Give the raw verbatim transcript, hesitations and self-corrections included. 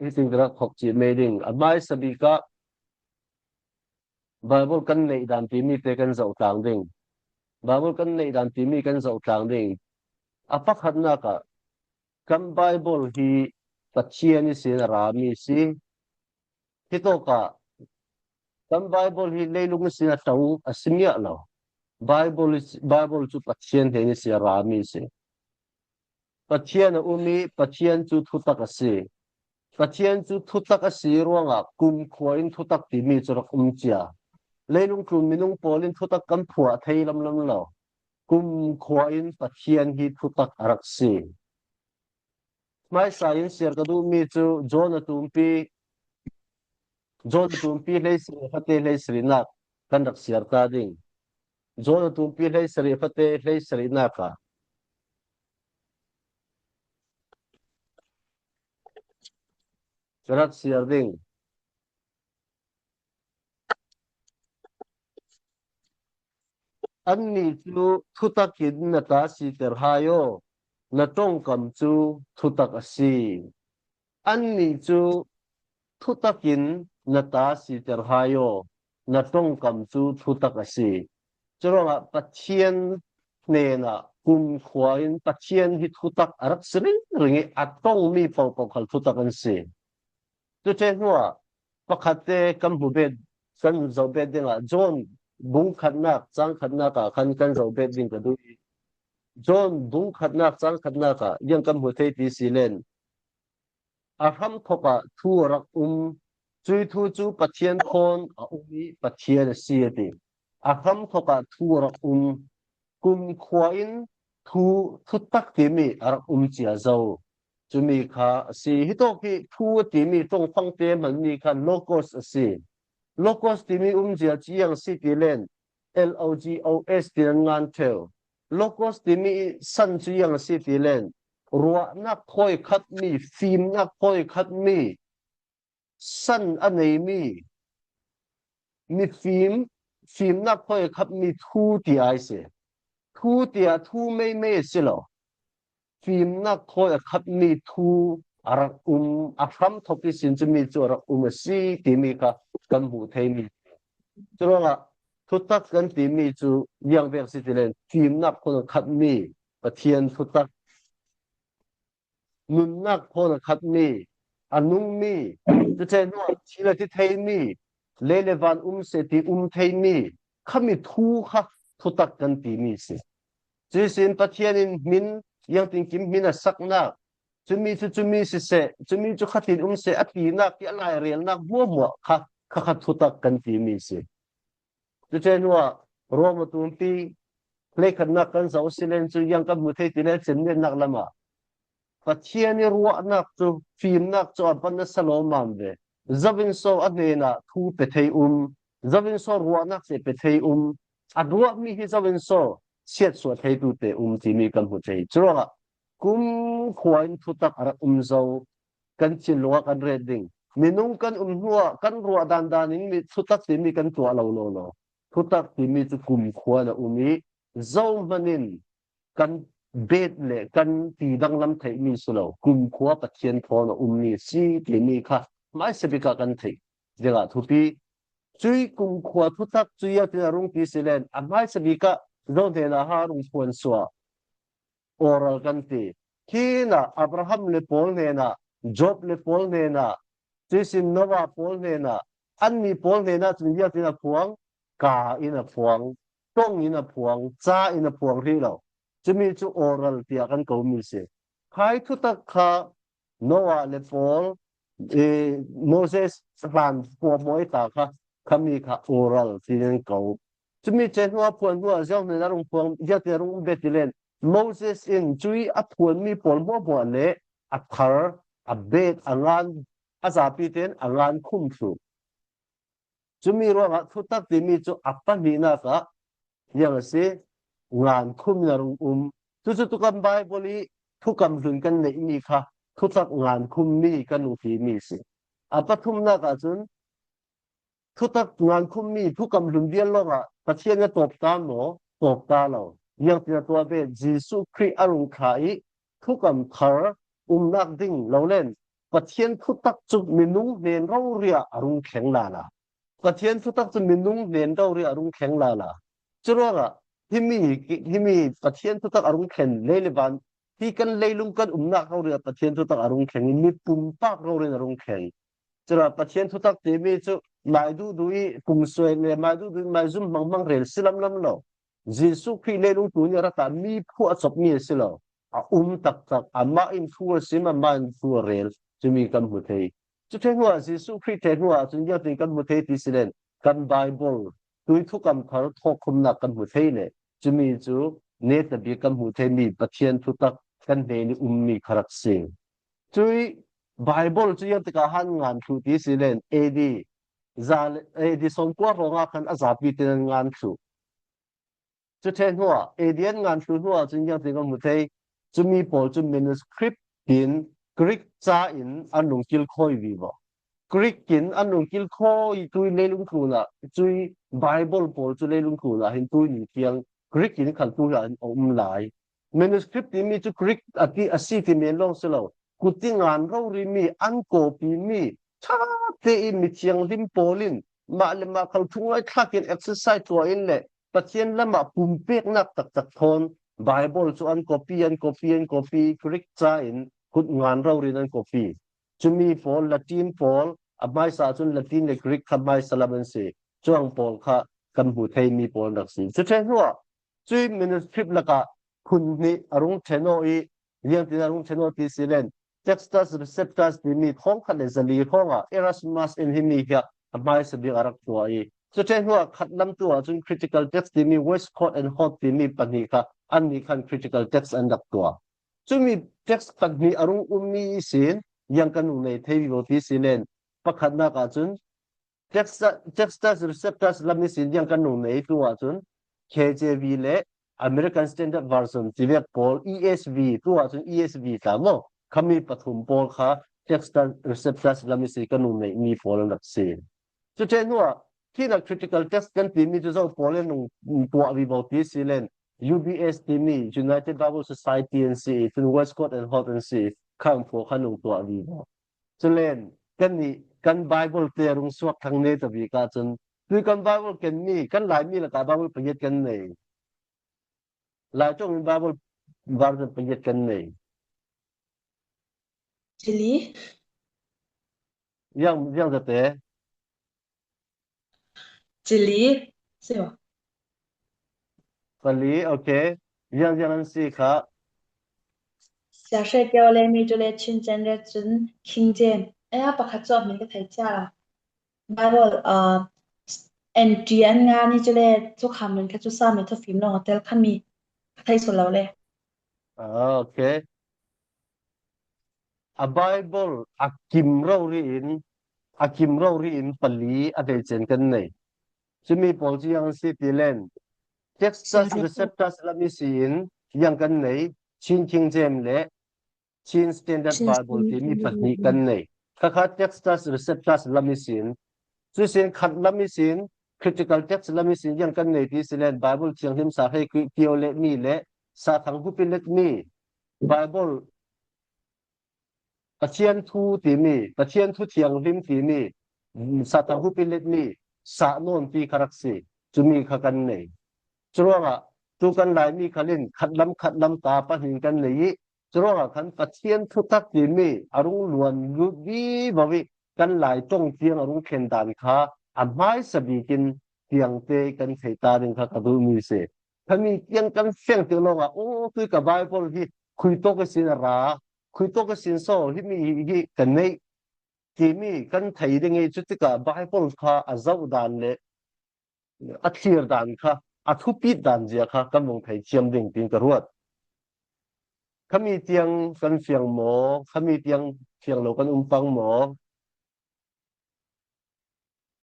Hiting rak khawk cih mei ding. A hmaisa bik ah Bible kan neih dan timi te kan zoh tlang ding. Bible kan neih dan timi kan zoh tlang ding. A pakhatnak ah kan Bible hi Pathian ihsin a rami si. Hitawk ah kan Bible hi leilung ihsin a to a si miah lo. Bible, Bible cu Pathian hnen ihsin a rami si. Pathian a um i Pathian cu thutak a si. Pathian cu thutak a si ruangah kumkhua in thutak timi cu rak um cia. Leilung tlun minung pawl in thutak kan phuah thei lamlam lo. Kumkhua in Pathian hi thutak a rak si. Hmaisa in siar ka duhmi cu John a tumpi, John a tumpi hleisarih fate hleisarihnak kan rak siar ta ding. John a tumpi hleisarih fate hleisarihnak ah ka rak siar ding. Annih cu thutak in na ta siter hai aw, na ṭongkam cu thutak a si. Annih cu thutak in na ta siter hai aw, na ṭongkam cu thutak a si. Curuangah Pathian hnenah kumkhua in Pathian hi thutak a rak si ringring i a ṭongmi pohpoh khal thutak an si. Cuti hnuah pakhatte kan hmu bet, kan zoh bet dingah John bung khatnak, cang khatnak ah khan kan zoh bet ding ka duh i, John bung khatnak, cang khatnak ah ziang kan hmu thei ti si len, a hramthawk ah thu a rak um, cui thu cu Pathian thawn a um i Pathian a si a ti. A hramthawk ah thu a rak um, kumkhua in thu, thutak timi a rak um cia zo. Cumi kha a si. Hitawk hi thu a timi ṭongfangte hmanmi kha Logos a si. Logos timi umzia cu ziang a si ti len, L O G O S ti nan ngan ṭheu. Logos timi san cu ziang a si ti len, ruahnak thawi khatmi, fimnak thawi khatmi, san a neimi, mifim, fimnak thawi a khatmi thu ti ai si. Thu tiah thu meimei a si lo. Fimnak thawi a khatmi thu a rak um, a hramthawk ihsin cumi cu a rak um a si timi kha kan hmuh theimi. Curuangah thutak kan timi cu ziang vek si ti len, fimnak thawn a khatmi Pathian thutak, nunnak thawn a khatmi, a nungmi, cuti hnuah thil a ti theimi, lei le van um seh ti um theimi, khami thu kha thutak kan timi si. Cuihsin Pathian in hmin, ziangtinkim hmin a saknak, cumi cu cumi siseh, cumi cu khatin um seh, a tinak i a lairelnak hmuahhmuah kha, kha, kha thutak kan timi si. Cuti hnuah Rom a tumpi hleikhatnak kan zoh si len cu ziang kan hmu thei ti le cemnetnak lamah Pathian i ruahnak cu, fimnak cu a van a sa lawmmam ve. Zoin so a hnenah thu pe thei um, zoin so ruahnak seh pe thei um, a ruahmi hi zoin so siatsuah theitu te um timi kan hmu thei. Curuangah kumkhua in thutak a rak um zo, kan thinlung ah kan ret ding. Minung kan um hnuah kan ruah dandan in mi thutak timi kan tuah lo law law. Thutak timi cu kumkhua in a um i, zohman in kan bet le kan ti danglam theihmi si lo, kumkhua Pathian thawn a ummi si timi kha hmaisa bik ah kan theih dingah thupi. Cui kumkhua thutak cu ziangtin a rung ti si len, a hmaisa bik ah zo hnenah ha rung phuan suah, oral kan ti. Hinah Abraham le pawl hnenah, Job le pawl hnenah, cuihsin Noah pawl hnenah, annih pawl hnenah cun ziangtin a phuang, ka in a phuang, ṭong in a phuang, ca in a phuang rih lo. Cumi cu oral tiah kan komi si. Khai thutak kha Noah le pawl, eh, Moses hlan phuahmawh i ta kha, khami kha oral tiin an ko. Cumi ceh hnuah phuan hnuah ziang hnenah rung phuang, ziangtin a rung um bet ti len, Moses in cui a phuanmi pawl hmuahhmuah le a thar, a bet, a ngan, a zapi tein a ngan khum thluh. Cumi ruangah thutak timi cu a pahnihnak ah ziang a si, ngan khum in a rung um. Cucu tu kan Bible i thukam hlun kan neihmi kha thutak ngan khummi kan um timi si. A pathumnak ahcun thutak ngan khummi thukam hlun vial lawngah Pathian a tawp ta maw? Tawp ta lo. Ziangtin a tuah ve, Jesuh Khrih a rung thla i thukam thar umnak ding lo len Pathian thutak cu minung hnen rori ah a rung thleng lala. Pathian thutak cu minung hnen rori ah a rung thleng lala. Curuangah himi, himi Pathian thutak a rung thlen lei le van, hi kan leilung kan umnak rori ah Pathian thutak a rung thleng i mi pumpak rori in a rung thleng. Curuangah Pathian thutak timi cu mai duhduh i kum suai le mai duhduh i mai zum hmangmang rel si lamlam lo. Jesuh Khrih leilung tlun i a rat ah mi phuah a copmi a si lo. A um taktak, amah in thu a sim, amah in thu a rel, cumi kan hmu thei. Cu ṭheh hnuah, Jesuh Khrih ṭheh hnuah cun ziangtin kan hmu thei ti si len, kan Baibal, tui thukam thar thawkkhumnak kan hmu thei le, cumi cu netabik kan hmu theimi Pathian thutak kan hnen i ummi kha rak si. Cui Baibal cu ziangtikah han ngan thluh ti si len, A D, za le, A D sawmkua hrawngah khan a zapi tein an ngan thluh. Cu ṭheh hnuah, A D an ngan thluh hnuah cun ziangtin kan hmu thei. Cumi pawl cu manuscript tiin Greek ca in an rung kilkhawi vivo. Greek in an rung kilkhawi tui leilung tlunah, cui Baibal pawl cu leilung tlunah hin tui ning tiang Greek in khal tu ah hin a um lai. Manuscript timi cu Greek a ti, a si ti men lawng si lo. Kut i ngan rorimi, an copy mi, ṭha te i mithianghlim pawl in mah le mah khal thungai thlak in exercise tuah in le Pathian lamah pumpeknak taktak thawn Baibal cu an copy, an copy, an copy, Greek ca in kut ngan rori in an copy. Cumi pawl, Latin pawl, a hmaisa cun Latin le Greek kha hmaisa lam an si. Cuang pawl kha kan hmu theimi pawl an rak si. Cu ṭheh hnuah, cui manuscript lakah phun hnih a rung ṭhen aw i, ziangtin a rung ṭhen aw ti si len, Textus Receptus timi thawngkhat le zali hrawngah Erasmus in himi hi a hmaisa bik a rak tuah i, cu ṭheh hnuah khat lam tu ahcun critical text timi Westcott and Hort timi pahnih kha annih khan critical text an rak tuah. Cumi text pahnih a rung ummi ihsin ziang kan rung nei thei vivo ti si len, pakhatnak ahcun Textus, Textus Receptus lam ihsin ziang kan rung nei tu ahcun K J V le American Standard Version tivek pawl, E S V, tu ahcun E S V ta maw, khami pathum pawl kha Textus Receptus lam ihsin kan rung neihmi pawl an rak si. Cu ṭheh hnuah, khi nak critical text kan timi cu zo pawl in rung tuah vivo ti si len, U B S timi United Bible Society an si i, cun Westcott and Hort an si i, khang pawl khan rung tuah vivo. Culen, kannih kan Baibal te a rung suak thlang netabik ahcun, tui kan Baibal kenmi, kan Laimi lakah Baibal pahnih kan nei. Lai ṭong in Baibal version pahnih kan nei. Cili? Ziang, ziang zate? Cili, si maw? Pali, okay. Ziang, ziang an si kha. Sia Hre Kio le mi cu le Chin Standard cun King James. Aya, pakhat cu a hmin ka thei cia. Bible, uh, entry an nga ni cu le cu kha min kha cu sa mi thufim lo tel kha mi ka thei su lo le. Ah, okay. A Bible a kim rori in, a kim rori in pali a vei cen kan nei. Cumi pawl cu ziang an si ti len, Textus Receptus lam ihsin ziang kan nei, Chin King James le Chin Standard Bible timi pahnih kan nei. Khakha Textus Receptus lam ihsin, cuihsin khat lam ihsin, critical text lam ihsin ziang kan nei ti si len, Bible thianghlim Sia Hre Kio le mi le Sathang Hupilet mi, Bible Pathian thu timi, Pathian thu thianghlim timi, Sathang Hupilet mi, sah nawn ti kha rak si, cumi kha kan nei. Curuangah tu kan Laimi khal in khat lam khat lam ta pahnih kan nei i, curuangah khan Pathian thutak timi a rung luan lut vivo i, kan Lai ṭong tiang a rung thlen dan kha a hmaisa bik in tiang te kan thei ta ding kha ka duhmi si. Khami tiang kan fiang tik lawngah, aw, tui ka Bible hi khui tawk ihsin a ra, khui tawk ihsin so, himi hi ka neih timi kan thei ding i, cutikah Bible kha a zoh dan le a thlir dan kha, a thupit dan zia kha kan vung thei thiam ding tiin ka ruat. Khami tiang kan fiang maw, khami tiang fiang lo kan um pang maw,